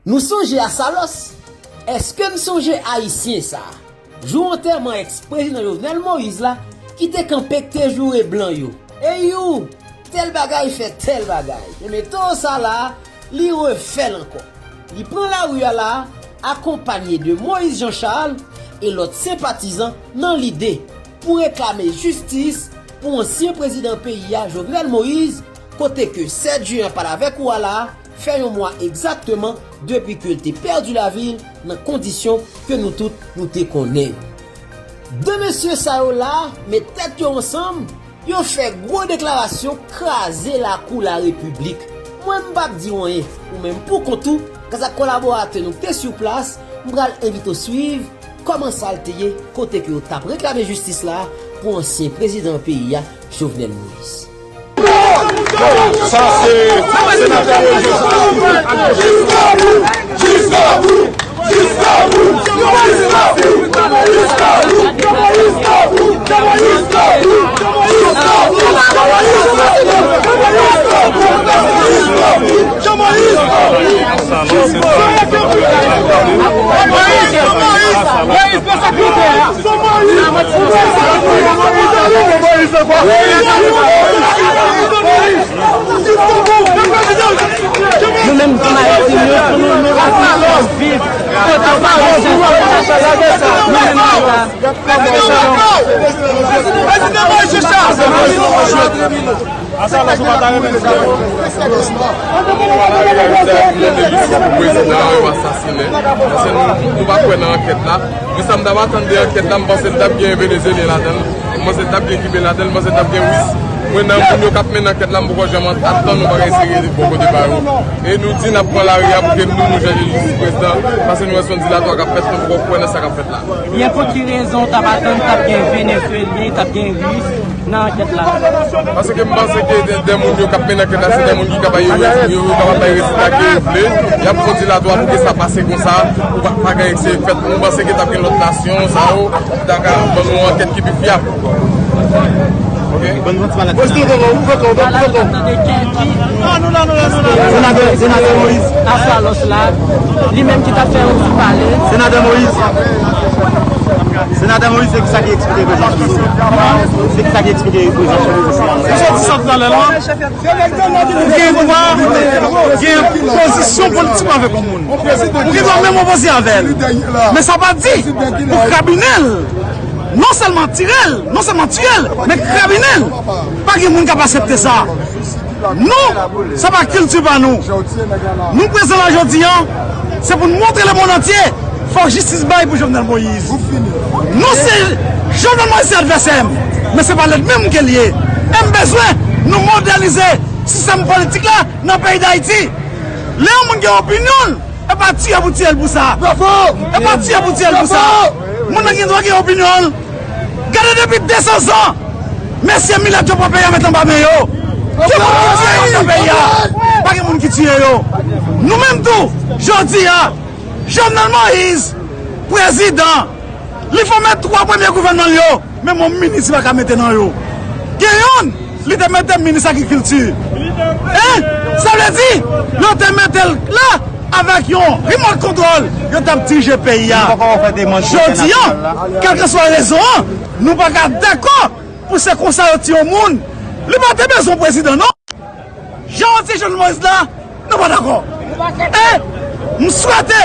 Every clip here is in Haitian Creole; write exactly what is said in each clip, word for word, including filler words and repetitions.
Nou sonje Asalòs? Èske n sonje Ayisyen sa a? Jou antèman èks prezidan Jovenel Moïse la ki te kanpe k te joure blan yo. Eyou! Tèl bagay fè tèl bagay. Enben towo sa la, li refè l ankò. Li pran lari a la, akonpanye de Moïse Jean Charles e lòt senpatizan nan lide pou reklame jistis pou ansyen prezidan peyi a, Jovenel Moïse, kote ke sèt jen an pale avèk ou a la, fè yon mwa egzakteman depi ke l te pèdi lavi l nan kondisyon ke nou tout nou te konnen. De mesye sa yo la met tèt yo ansanm, yo fè gwo deklarasyon kraze lakou larepiblik. Mwen m p ap di w anyen, ou menm pou kont ou, gras ak kolaboratè nou k te sou plas, m pral envite w swiv kòman sa l te ye, kote ke yo t ap reklame jistis la pou ansyen prezidan peyi a, Jovenel Moïse. Sa se senatè Moïse Jean Charles. Nou menm, kòm Ayisyen, nou, nou, nou, nou, nou, nou viv kote yo pa gen sèl nou menm, nou la. Asa la sou pa ta renmen sa. Prezidan yo asasinen. Paske nou, nou pa kwè nan ankèt la. Men sa m t ap atann de ankèt la, m panse t ap gen Venezyelyen ladan l. M panse t ap gen Kiben ladan l, m panse t ap gen Ris. Mwen nan moun yo k ap mennen ankèt la, m poko janm atann yon bagay serye bò kote pa yo. E nou di n ap pran lari a pou ke nou, nou chèche jistis prezidan, paske nou wè se yon dilatwa k ap fèt, nou poko kwè nan sa k ap fèt la. Byen, pou ki rezon w t ap atann t ap gen Venezyelyen, t ap gen Ris nan ankèt la? Paske m panse ke de, de moun yo k ap mennen ankèt la, se de moun ki ka bay yo, yo, yo kapab bay rezilta ke yo vle. Y ap fè yon dilatwa pou ke sa pase konsa, pou pa, pa gen eksè fèt. M panse ke t ap gen lòt nasyon, sa yo, ta ka ban nou yon ankèt ki pi fyab. Ok? Senatè, senatè Moïse. Asalòs la, li menm ki t ap fè yon ti pale. Senatè Moïse. Senatè Moïse, se kisa ki eksplike prezans li? Se kisa ki eksplike prezans li? Ou soti sot talè la. Ou gen dwa gen pozisyon politik avèk yon moun. Ou gen dwa menm opoze avè l. Men sa pa di pou kabinè l, non sèlman tire l, non sèlman tiye l, men kabinè l, pa gen moun k ap aksepte sa. Nou, sa pa kilti pa nou. Nou prezan la jodi a, se pou n montre lemonn antye, fòk jistis bay pou Jovenel Moïse. Nou se, Jovenel Moïse se advèsè m, men se pa lènmi m ke l ye. E m bezwen nou modèlize sistèm politik la nan peyi Dayiti. Lè yon moun gen opinyon l, e pa tiye pou tiye l pou sa. E pa tiye pou tiye l pou sa. Moun nan gen dwa gen opinyon l. Gade depi de san zan, mesye milèt yo pran peyi a met anba men yo. Ki moun ki tiye yo nan peyi a? Pa gen moun ki tiye yo. Nou menm tou, jodi a, Jovenel Moïse, prezidan, li fòme twa premye gouvènman l yo, menm yon minis li pa ka mete nan yo. Gen youn, li te mete minis agrikilti. E sa vle di, yo te mete l la avèk yon remote control, yo t ap dirije peyi a. Jodi a, kèlkeswa rezon an, nou pa ka dakò pou se konsa yo tiye yon moun. Li pa te bezwen prezidan, non. Jan yo tiye Jovenel Moïse la, nou pa dakò. E m swete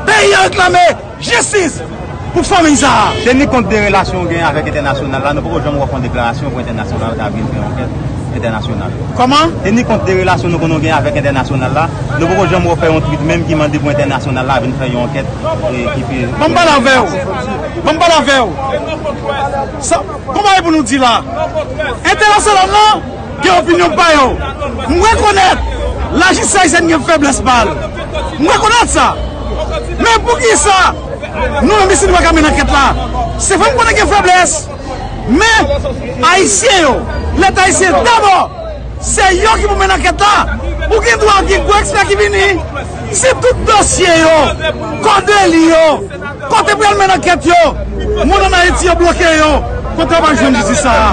peyi a reklame jistis pou fanmi sa a. Teni kont de relasyon w genyen avèk entènasyonal la, nou poko janm wè w fè yon deklarasyon pou entènasyonal ta vin fè yon ankèt entènasyonal. Kòman? Teni kont de relasyon nou konnen w genyen avèk entènasyonal la, nou poko janm wè w fè yon tweet menm ki mande pou entènasyonal la vin fè yon ankèt, e, ki pi... Ban m pale avè w. Ban m pale avè w. Sa, kòman e pou nou di la? Entènasyonal la, gen opinyon pa yo. M rekonèt lajistis ayisyèn gen feblès pa l. M rekonèt sa. Men poukisa nou menm isi nou pa ka mennen ankèt la? Se vre m konnen gen feblès. Men Ayisyen yo, Leta ayisyen dabò, se yo ki pou mennen ankèt la. Ou gen dwa gen gwo ekspè ki vini. Si tout dosye yo, kò deli yo, kote pou y al mennen ankèt yo, moun ann Ayiti yo bloke yo, kote yo pral jwenn jistis sa a?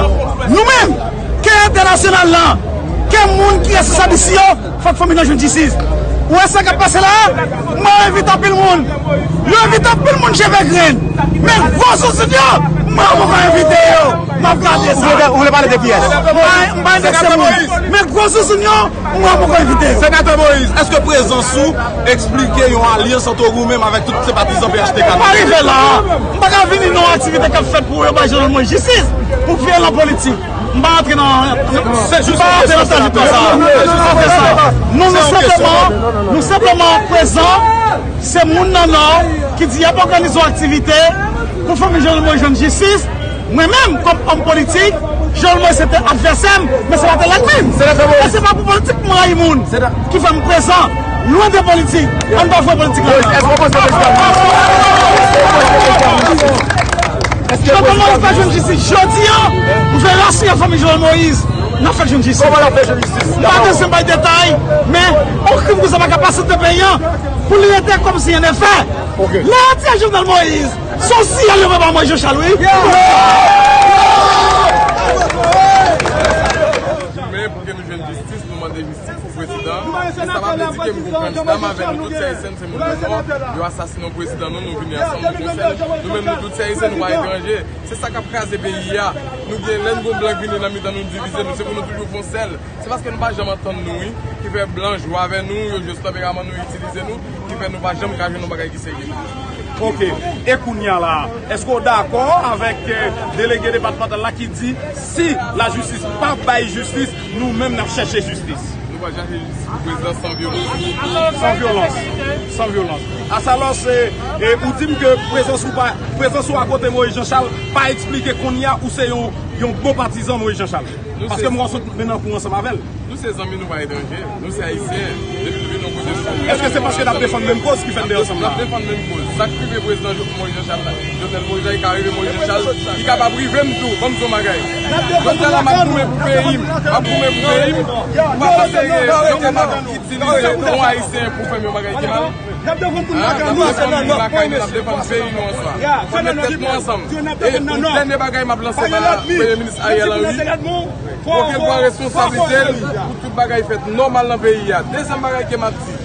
Nou menm, ke entènasyonal lan, ke moun ki responsab isi yo, fòk fanmi nan jwenn jistis. Ou wè sa k ap pase la a? Mwen envite anpil moun. Yo envite anpil moun cheve grenn. Men gwo sousou yo, mwen poko envite yo. M ap gade sa. Ou vle, ou vle pale de kiyès? M pa, m pa endekse moun. Men gwo sousou yo, mwen poko envite yo. Senatè Moïse, èske prezans ou eksplike yon alyans ant ou menm avèk tout senpatizan P H T K? M pa rive la a. M pa ka vini nan yon aktivite k ap fèt pou yo bay Jovenel Moïse jistis, pou vyolan politik. M pa antre nan, m pa antre nan tèritwa sa. Nou, nou senpleman, nou senpleman prezan, se moun nan Nò ki di y ap òganize yon aktivite pou fanmi Jovenel Moïse jwenn jistis. Mwen menm, kòm òm politik, Jovenel Moïse se te advèsè m, men se pa te lènmi m. E se pa pou politik m rayi moun ki fè m prezan. Lwen de politik, ann pa fè politik la. Jovenel Moïse pa jwenn jistis jodi a, m vle rasire fanmi Jovenel Moïse, n ap fè l jwenn jistis. Kòman l ap fè jwenn jistis? M pa bezwen bay detay, men yon krim konsa pa ka pase nan peyi a, pou li rete kòmsi ann efè. Lè yo tiye Jovenel Moïse, se yon siyal yo voye ba Moïse Jean Charles, wi. Men pou ke nou jwenn jistis, nou mande jistis pou prezidan. E sa pa vle di ke m pou kandida m avè nou tout se Ayisyen, se moun nou. Yo asasinen yon prezidan nou, nou vini ansanm, nou konfye nou. Nou menm nou tout se Ayisyen, nou pa etranje. Se sa k ap kraze peyi a. Nou gen lè n gon blan k vini nan mitan nou divize nou, se pou nou toujou fè yon sèl. Se paske nou pa janm antann nou, wi, ki fè blan jwe avè nou, yo jwe sou tanperaman nou, itilize nou, ki fè nou pa janm ka jwenn yon bagay ki serye. Ok. E kounye a la, èske w dakò avèk, eh, delege depatmantal la ki di si lajistis pa bay jistis, nou menm n ap chèche jistis? Nou pral chache jistis pou prezidan san vyolans. San vyolans. San vyolans. Asalòs, e, e, ou di m ke prezans ou pa, prezans ou akote Moïse Jean Charles pa eksplike kounye a ou se yon, yon bon patizan Moïse Jean Charles. Paske m wè w sot mennen kou ansanm avè l. Nou se zanmi, nou pa etranje. Nou se Ayisyen. Depi nou vin yon kote nou. Èske se paske n ap defann menm kòz ki fè n te ansanm la? N ap defann menm kòz. Sa k rive prezidan Jo-, Moïse Jean Charles la, Jovenel Moïse la, li ka rive Moïse Jean Charles, li kapab rive m tou. Ban m di w yon bagay. Jodi a la, m ap goumen pou peyi m. M ap goumen pou peyi m. M pa prefere yo kapab itilize yon Ayisyen pou fè m yon bagay ki mal. N ap defann moun lakay nou. N ap defann moun lakay nou, n ap defann peyi nou an swa. Fò n met tèt nou ansanm. E yon dènye bagay m ap lanse ba Premye Minis Ariel Henry, fò ke l pran responsablite l pou tout bagay fèt nòmal nan peyi a. Dezyèm bagay ke m ap di,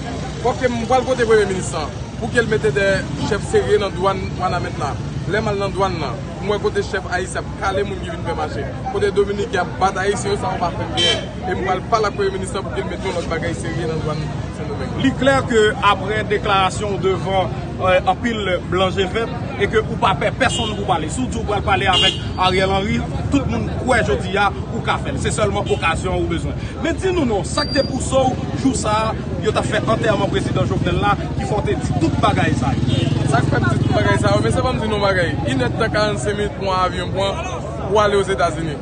fò ke m pral kote Premye Minis lan, pou ke l mete de chèf serye nan dwàn Wanament la. Lè m al nan dwàn nan, m wè kote chèf ayisyen ap kale moun ki vin fè mache, kote dominiken ap bat ayisyen yo, sa yo pa fè m byen. E m pral pale ak Premye Minis lan pou ke l mete yon lòt bagay serye nan dwàn Sendomeng. Li klè ke apre deklarasyon w devan, eh, anpil blan je vèt, e ke ou pa pè pèsonn pou pale. Si w di w pral pale avèk Ariel Henry, tout moun kwè jodi a ou ka fè l. Se sèlman okazyon an ou bezwen. Men di nou non, sa k te pouse w jou sa a, yo t ap fè antèman prezidan Jovenel la, ki fè w te di tout bagay sa yo? Sa k fè m di tout bagay sa yo, men se ban m di nou yon bagay. Inèdtan karannsenk minit pou yon avyon pran pou ale Ozetazini.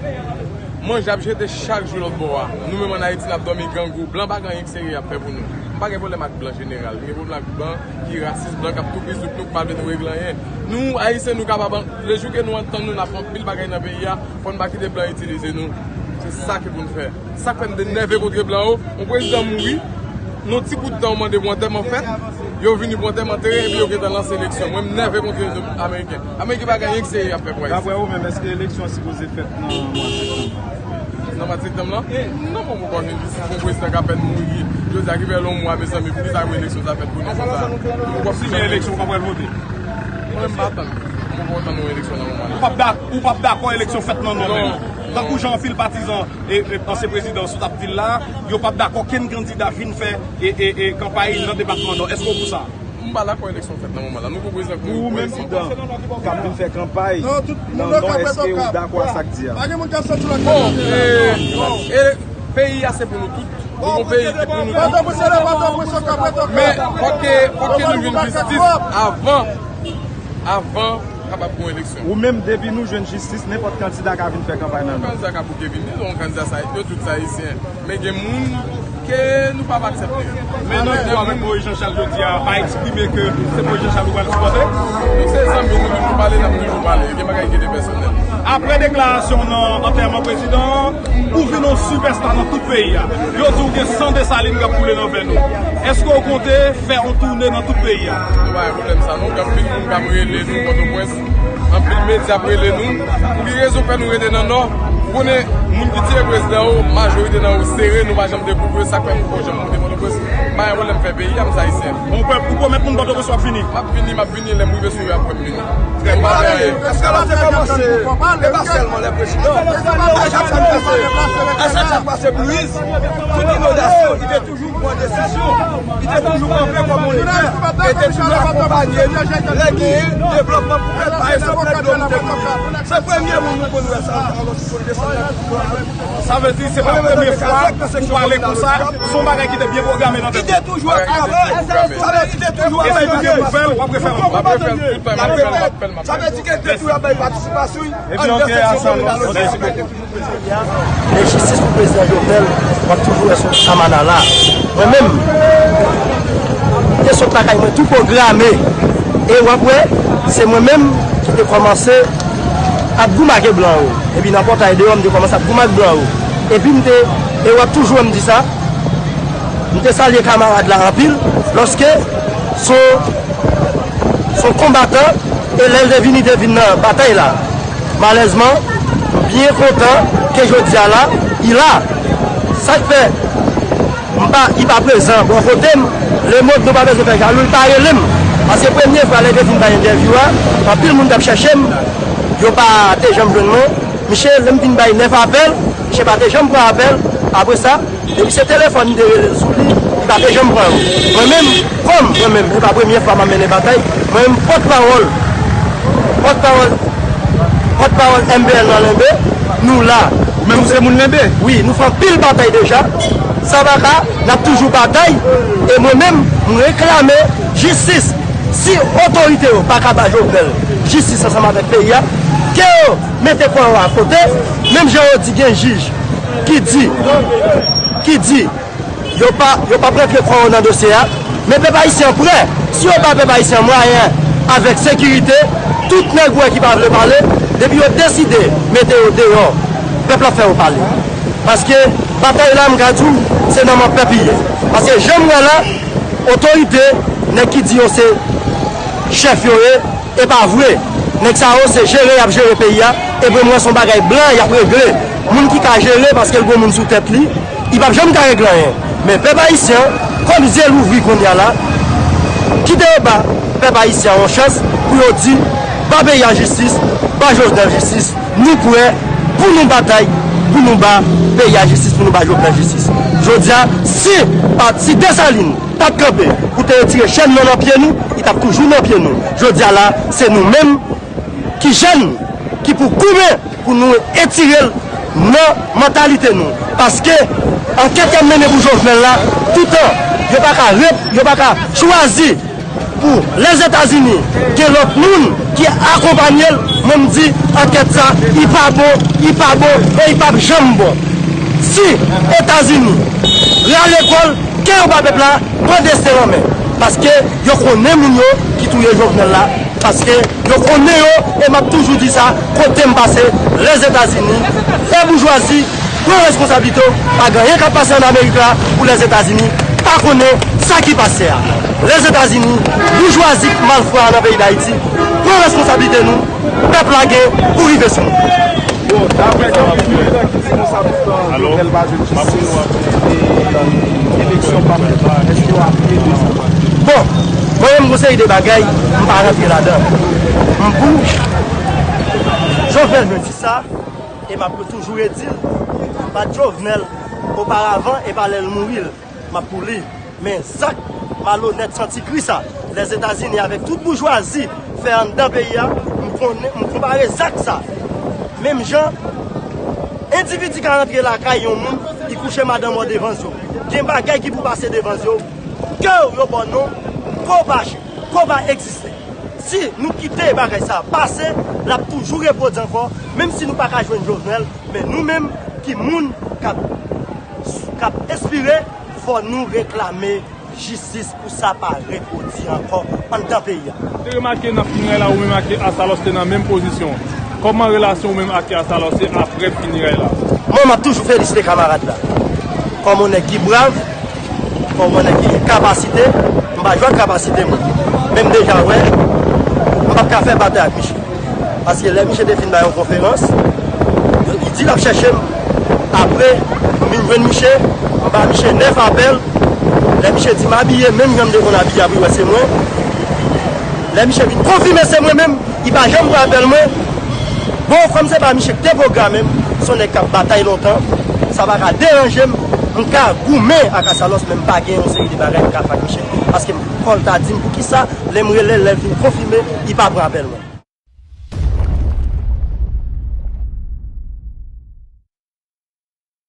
Manje ap jete chak jou lòt bò a. Nou menm ann Ayiti, n ap dòmi grangou. Blan pa gen anyen k serye y ap fè pou nou. M pa gen pwoblèm ak blan jeneral. M gen pwoblèm ak blan ki rasis, blan k ap toupizout nou, k pa vle nou regle anyen. Nou, Ayisyen, nou kapab, lejou ke nou antann nou, n ap fè anpil bagay nan peyi a, fò n pa kite blan itilize nou. Se sa ke pou n fè. Sa k fè m te nève kontre blan yo, yon prezidan mouri, nan ti kout tan ou mande pou antèman fèt, yo vini pou antèman antere, epi yo gentan lanse eleksyon. Mwen, m nève kontre ameriken. Ameriken pa gen anyen k serye y ap fè pou Ayiti. Daprè ou menm, èske eleksyon an sipoze fèt nan mwa septanm? Nan mwa septanm lan? Non, mwen poko jwenn jistis pou yon prezidan k apèn mouri. Jodi a ki fè l yon mwa, mezanmi, poukisa pou eleksyon sa fèt kounye a konsa? Si gen eleksyon, ou pa pral vote? Mwen, m pa tann. Mwen poko tann yon eleksyon nan moman la. Ou p ap dak-, ou p ap dakò eleksyon fèt nan non menm? Tankou jan anpil patizan e, e, ansyen prezidan sot ap di l la, yo p ap dakò kenn kandida vin fè, e, e, e, kanpay nan depatman Nò. Èske w pou sa? M pa dakò eleksyon fèt nan moman la. Nou gon prezidan k mouri pou eleksyon. Pou ou menm, k ap vin fè kanpay nan Nò, èske w dakò a sa k di a? Bon, e, e, peyi a se pou nou tout. Nou gon peyi ki pou nou tout. Men, fòk ke, fòk ke nou jwenn jistis avan, avan kapab gon eleksyon. Ou menm, depi nou jwenn jistis, nenpòt kandida ka vin fè kanpay nan Nò. Kandida ka bouke vini, non, kandida sa, yo tout se Ayisyen. Men gen moun ke nou p ap aksepte. Men nan fwa avèk Moïse Jean Charles jodi a, pa eksprime ke se Moïse Jean Charles ou pral sipòte? Nou se zanmi, nou toujou pale, n ap toujou pale. Gen bagay ki te pèsonèl. Apre deklarasyon nan antèman prezidan an, ou vin yon sipèsta nan tout peyi a. Yo di w gen san Desalin k ap koule nan venn ou. Èske w konte fè yon toune nan tout peyi a? Nou pa gen pwoblèm sa non. Gen anpil moun k ap rele nou Pòtoprens. Anpil medya ap rele nou. Pou ki rezon fè nou rete nan Nò? Ou konnen, moun ki tiye prezidan yo, majorite nan yo sere, nou pa janm te kouvri yo, sa k fè nou poko janm monte Pòtoprens. Bay wè lè m fè peyi a, m se ayisyen. Bon, ou pwomèt moun Pòtoprens w ap vini? M ap vini, m ap vini, lè m rive sou yo, apre m vini. Trè byen. Èske lè w te kòmanse, e pa sèlman lè prezidan, a chak sa k pase, a chak sa k pase Moïse, tout inondasyon, li te toujou pran desizyon, li te toujou kanpe kòm yon lidè, e te toujou akonpanye nou lè genyen devlopman pou fèt, pa egzanp, lè dlo nou te koule. Se premye moun nou konn wè sa, alò, si pou l desann nan Sa vle di se pa premye fwa ou pale konsa, se yon bagay ki te byen pwograme nan tèt ou. Li te toujou ap travay. Sa vle di li te toujou ap bay patisipasyon. W ap refè l ankò. W ap refè l tout tan, m ap refè l, m ap refè l, m ap refè l. Sa vle di ke li te toujou ap bay patisipasyon. Ebyen, ok, Asalòs, mèsi bokou. E jistis pou prezidan Jovenel, w ap toujou wè sou Samana la. Mwen menm, m te sot lakay mwen tou pwograme. E w ap wè, se mwen menm ki te kòmanse ap goumen ak blan yo. Epi nan pòtay deyò, m te kòmanse ap goumen ak blan yo. Epi m te, e w ap toujou wè m di sa, m te salye kamarad la anpil, lòske son, son konbatan, e lè l te vini, te vin nan batay la. Malèzman, m byen kontan ke jodi a la, li la. Sa k fè m pa, li pa prezan bò kote m, lemond nou pa bezwen fè jalou, li pa rele m. Paske premye fwa lè l te vin bay entèvyou a, anpil moun t ap chèche m, yo pa te janm jwenn mwen. Misye, lè m vin bay nèf apèl, misye pa te janm pran apèl. Apre sa, depi se telefòn m te rele l sou li, li pa te janm pran yo. Mwen menm, kòm mwen menm, e pa premye fwa m ap mennen batay, mwen menm pòtpawòl, pòtpawòl, pòtpawòl M P N nan Lenbe, nou la. Ou menm ou se moun Lenbe? Wi, nou fè anpil batay deja. Sa pa ka, n ap toujou batay. E mwen menm, m reklame jistis. Si otorite yo pa ka ba Jovenel jistis ansanm avèk peyi a, ke yo mete kò yo akote, menm jan yo di gen jij ki di, ki di yo pa, yo p ap rantre kò yo nan dosye a, men pèp ayisyen an prè. Si yo ba pèp ayisyen an mwayen avèk sekirite, tout nèg ou wè ki pa vle pale, depi yo deside mete yo deyò, pèp la ap fè yo pale. Paske batay la, m ka di w, se nan men pèp li ye. Paske jan m wè la, otorite, nèg ki di yo se chèf yo ye, e pa vre. Nèg sa yo se jere y ap jere peyi a, epi m wè se yon bagay blan y ap regle. Moun ki ka jere paske l gen moun sou tèt li, li p ap janm ka regle anyen. Men pèp ayisyen an, kòm zye l ouvri kounye a la, kite yo ba pèp ayisyen an yon chans pou yo di, ba peyi a jistis, ba Jovenel jistis. Nou prè pou nou batay, pou nou ba peyi a jistis, pou nou ba Jovenel jistis. Jodi a, si pa, si Desalin t ap kanpe pou te retire chèn nan nan pye nou, li t ap toujou nan pye nou. Jodi a la, se nou menm ki jèn ki pou goumen pou nou retire l nan mantalite nou. Paske ankèt y ap mennen pou Jovenel la, toutan yo pa ka rep-, yo pa ka chwazi pou Lèzetazini gen lòt moun ki akonpanye l, mwen m di ankèt sa, li pa bon, li pa bon, e li p ap janm bon. Si Etazini rale kò l, ke yo ba pèp la pran desten l an men. Paske yo konnen moun yo ki touye Jovenel la, paske yo konnen yo, e m ap toujou di sa, kote m pase, Lèzetazini, fè boujwazi pran responsablite w, pa gen anyen k ap pase ann Amerik la pou Lèzetazini pa konnen sa ki pase a. Lèzetazini, boujwazi malfra a nan peyi Dayiti, pran responsablite nou, pèp la gen pou rive sou nou. Bon, daprè kèk militan ki di konsa poutan Jovenel pa jwenn jistis, e eleksyon p ap fèt, èske w apiye de sa? Bon, mwen menm, gon seri de bagay, m pa rantre ladan. M pou Jovenel jwenn jistis sa, e m ap toujou redi l, pa t Jovenel oparavan, e pa lè l mouri l m ap pou li. Men zak malonèt santi kri sa, Lèzetazini avèk tout boujwazi fè anndan peyi a, m konnen, m konpare zak sa. Menm jan endividi ka rantre lakay yon moun, li kouche madanm ou devan zye w. Gen bagay ki pou pase devan zye w, ke yo ba w non, ke w pa, ke w pa egziste. Si nou kite bagay sa pase, l ap toujou repwodui ankò, menm si nou pa ka jwenn Jovenel, men nou menm ki moun k ap, k ap espire, fò nou reklame jistis pou sa pa repwodui ankò anndan peyi a. Te remake nan fineray la, ou menm ak Asalòs te nan menm pozisyon. Kòman relasyon ou menm ak Asalòs ye apre fineray la? Mwen, m ap toujou felisite kamarad la. Kòm yon nèg ki brav, kòm yon nèg ki gen kapasite, m pa jwe ak kapasite moun. Men m deja wè, m p ap ka fè batay ak misye. Paske lè misye te fin bay yon konferans, li di l ap chèche m. Apre, m vin jwenn misye, m ba misye nèf apèl, Lè misye di m abiye menm jan m te konn abiye a pou l wè se mwen. Lè misye vin konfime se mwen menm, li pa janm pran apèl mwen. Bon, kòm se pa misye ki te pwograme m, se yon nèg k ap batay lontan, sa pa ka deranje m, m ka goumen ak Asalòs, men m pa gen yon seri de bagay m ka fè ak misye. Paske m, kò l ta di m poukisa, lè m rele l, lè l vin konfime, li pa pran apèl mwen.